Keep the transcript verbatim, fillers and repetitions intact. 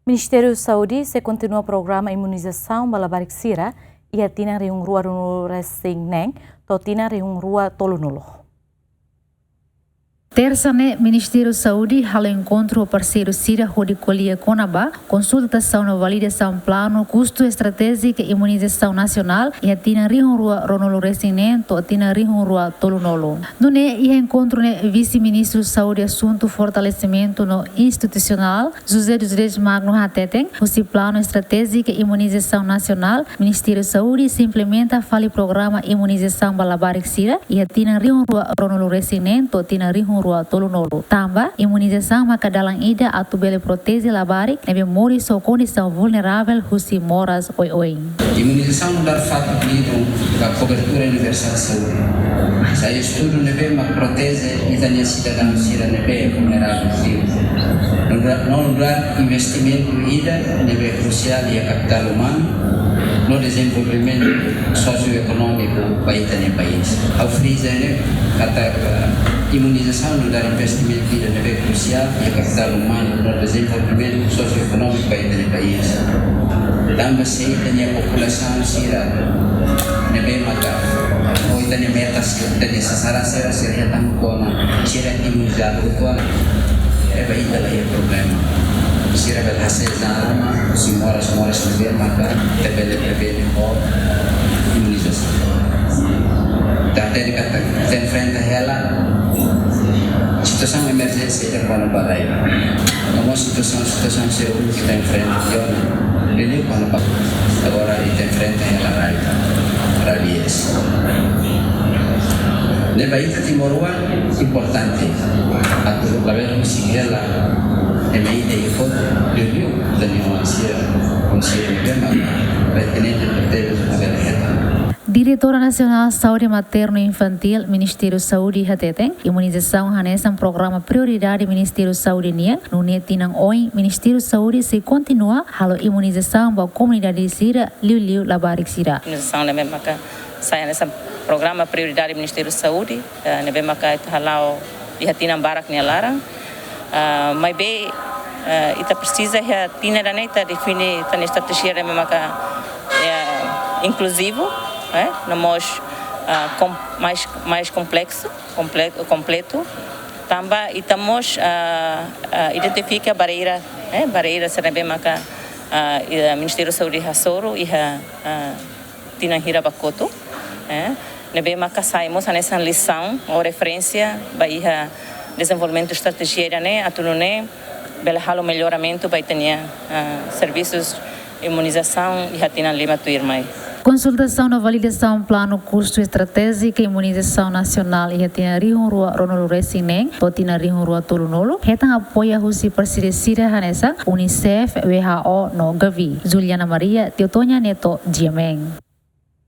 Ministériu Saúde sei kontinua programa imunizasaun ba labarik sira iha tinan rihun rua ruanulu resin neen to'o tinan rihun rua tolunulu. Tersa ne'e, Ministériu Saúde halo enkontru ho parseiru sira hodi ko'alia kona-ba konsultasaun no validasaun planu kustu estratéjika imunizasaun nasionál iha tinan rihun rua ruanulu resin neen to'o tinan rihun rua tolunulu. Nune'e, iha enkontru ne'e Vise-Ministru Saúde Asuntu Fortalesimentu no Institusionál, José dos Reis Magno hateten, husi planu estratéjika imunizasaun nasionál, Ministériu Saúde sei implementa fali programa imunizasaun ba labarik sira iha tinan rihun rua ruanulu resin neen to'o tinan rihun rua tolunulu. Tanba, imunizasaun maka dalan ida atu bele proteje labarik ne'ebé moris ho kondisaun vulneravel husi moras oioin. Imunizasaun nu'udar fatuk lidun ba kobertura universál saúde. Sai estudu ne'ebé mak proteje ita-nia sidadaun sira ne'ebé vulneravel liu. No nu'udar, no nu'udar investimentu ida ne'ebé krusiál iha kapitál umanu no dezenvolvimentu sosioekonómiku ba ita-nia país. Ha'u friza ne'e katak, eh, imunizasaun nu'udar investimentu ida ne'ebé krusiál iha kapitál umanu no dezenvolvimentu sosioekonómiku ba ita-nia país. Tanba se ita-nia populasaun sira ne'ebé maka, ou ita-nia metas, ita-nia sasaran sira, sira hetan hotu ona, sira imunizadu hotu ona, ne'ebé ita la iha problema. Sira bele hasees an ruma, husi moras-moras ne'ebé maka ita bele prevene ho imunizasaun. Ita hatene katak ita enfrenta hela situasaun emerjénsia ida kona-ba rai. No mós situasaun, situasaun sira uluk ita enfrenta tiha ona, liuliu kona-ba agora ita enfrenta hela rai, rabies. Ne'e ba ita timoroan importante atu labele husik hela ema ida iha kotuk, liuliu ita-nia oan sira, oan sira ne'ebé mak pertinente pertebes labele hetan. Diretora Nasionál Saúde Maternu Infantíl, Ministériu Saúde hateten, imunizasaun hanesan programa prioridade Ministériu Saúde nian, nune'e tinan oin Ministériu Saúde sei kontinua halo imunizasaun ba komunidade sira, liuliu labarik sira. Imunizasaun ne'ebé maka sai hanesan programa prioridade Ministériu Saúde, eh, ne'ebé maka ita hala'o iha tinan barak nia laran. Ah, maibé, eh, ita presiza iha tinan ida-ne'e ita define ita-nia estratéjia ne'ebé maka, eh, inkluzivu, eh, no mós, ah, kom-, mais, mais kompleksu, komple-, kompletu. Tanba ita mós, ah, ah, identifika barreira, eh, barreira sira ne'ebé maka, ah, iha Ministériu Saúde hasoru iha, ah, tinan hira ba kotuk, eh, ne'ebé maka sai mós hanesan lisaun ou referénsia ba iha dezenvolvimentu estratéjia ida-ne'e, atu nune'e bele halo melloramentu ba ita-nia, ah, servisus imunizasaun iha tinan lima tuirmai. Konsultasaun no validasaun planu kustu estratéjika imunizasaun nasionál iha tinan rihun rua ruanulu resin neen to'o tinan rihun rua tolunulu, hetan apoiu husi parseiru sira hanesan UNICEF, W H O no Gavi. Juliana Maria, Teotonia Neto, G M N.